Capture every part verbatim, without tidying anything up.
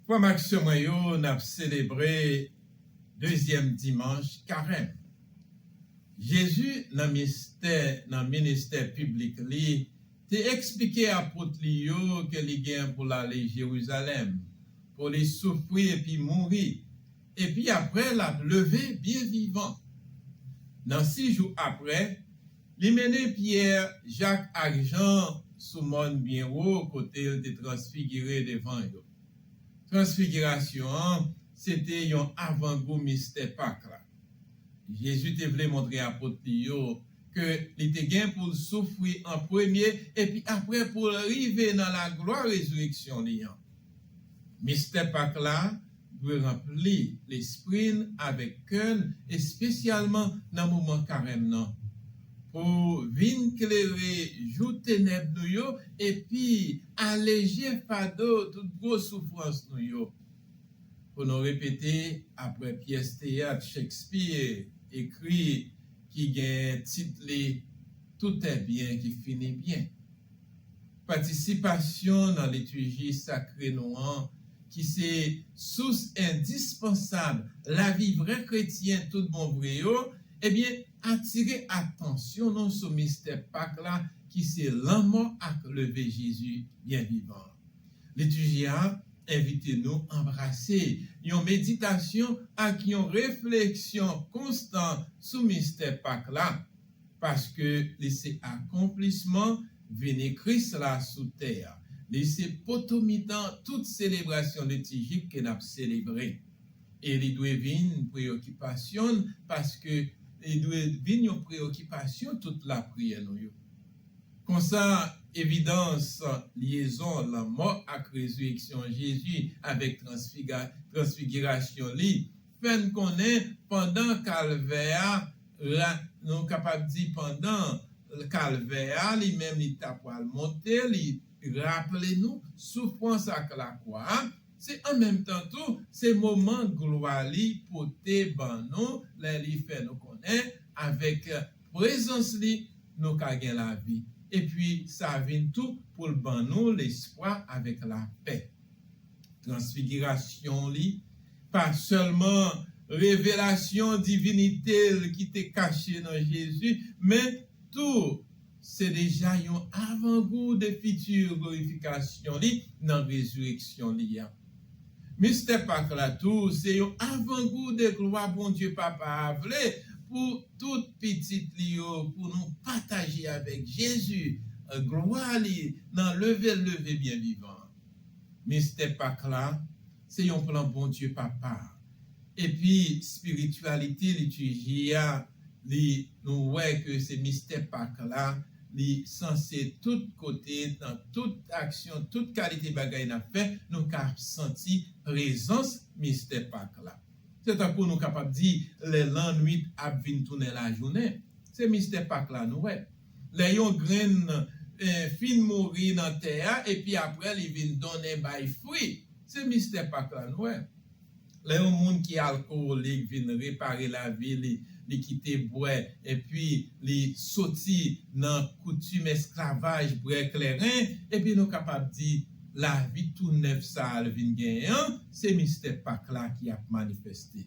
Frè m ak sè mwen yo, n ap selebre dezyèm dimanch Karèm. Jezi, nan mistè, nan ministè piblik li, te eksplike apot li yo ke li gen pou l ale Jerizalèm, pou li soufri epi mouri, epi apre l ap leve byen vivan. Nan sis jou apre, li mennen Pyè, Jak ak Jan sou mòn byen wo kote l te transfigire devan yo. Transfigirasyon an se te yon avangou mistè Pak la. Jezi te vle montre apot li yo ke li te gen pou l soufri an premye epi apre pou l rive nan laglwa rezireksksyon li an. Mistè Pak la dwe ranpli lespri n avèk kè n, espesyalman nan moman Karèm nan, pou vin klere jou tenèb nou yo epi aleje fado tout gwo soufrans nou yo. Pou nou repete, apre pyès teyat Shakespeare ekri ki gen tit li Tout est bien qui finit bien. Patisipasyon nan litiji sakre nou an, ki se sous endispansab lavi vrè kretyen tout bon vre yo, ebyen, atire atansyon nou sou mistè Pak la, ki se lanmò ak leve Jezi byen vivan. Litiji a envite nou anbrase yon meditasyon ak yon refleksyon konstan sou mistè Pak la, paske li se akonplisman vini Kris la sou tè a. Li se poto mitan tout selebrasyon litijik ke n ap selebre. E li dwe vin preyokipasyon n, paske li dwe vin yon preyokipasyon tout lapriyè nou yo. Konsa, evidans lyezon lanmò ak rezireksyon Jezi avèk transfiga-, transfigirasyon li fè n konnen pandan Kalvè a, ra-, nou kapab di pandan Kalvè a, li menm li ta pral monte, li raple nou soufrans ak lakwa a, se an menm tan tou, se moman glwa li pote ban nou, lè li fè nou konnen, avèk prezans li, nou ka gen lavi. Epi, sa vin tou pou l ban nou lespwa avèk lapè. Transfigirasyon li, pa sèlman revelasyon divinite l ki te kache nan Jezi, men tou, se deja yon avangou de fiti glorifikasyon li nan rezireksyon li a. Mistè Pak la tou, se yon avangou de glwa Bondye Papa a vle pou tout pitit li yo, pou nou pataje avèk Jezi, eh, glwa li nan leve l leve byen vivan. Mistè Pak la, se yon plan Bondye Papa a. Epi, espirityalite litiji a, li, nou wè ke se mistè Pak la, li sanse tout kote, nan tout aksyon, tout kalite bagay n ap fè, nou ka santi prezans mistè Pak la. Se tankou nou kapab di, lè lannwit ap vin tounen lajounen, se mistè Pak la nou wè. Lè yon grenn, eh, fin mouri nan tè a, epi apre li vin donnen bay fwi, se mistè Pak la nou wè. Lè yon moun ki alkowolik vin repare lavi li, li kite bwè, epi li soti nan koutim esklavaj bwè kleren, epi nou kapab di lavi tou nèf sa a l vin genyen an, se mistè Pak la ki ap manifeste.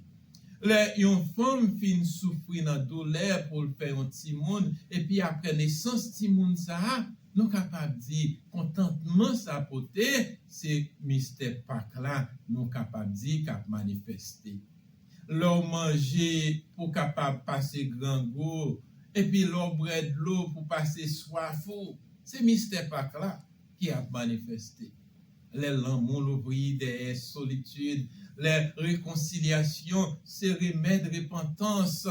Lè yon fanm fin soufri nan doulè pou l fè yon timoun, epi apre nesans timoun sa a, nou kapab di kontantman sa pote, se mistè Pak la, nou kapab di k ap manifeste. Lè w manje pou w kapab pase grangou, epi lè w bwè dlo pou pase swaf ou, se mistè Pak la ki ap manifeste. Lè lanmou louvri dèyè solitid, lè rekonsilyasyon se remèd repantans,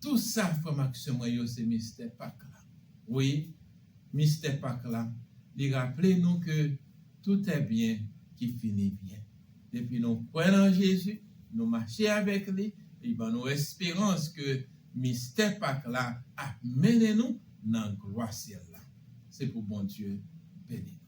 tou sa, frè m ak sè mwen yo, se mistè Pak la. Wi, mistè Pak la, li raple nou ke tout est bien qui finit bien. Depi nou kwè nan Jezi, nou mache avèk li, li ban nou esperans ke mistè Pak la ap mennen nou nan glwa syèl la. Se pou Bondye beni nou.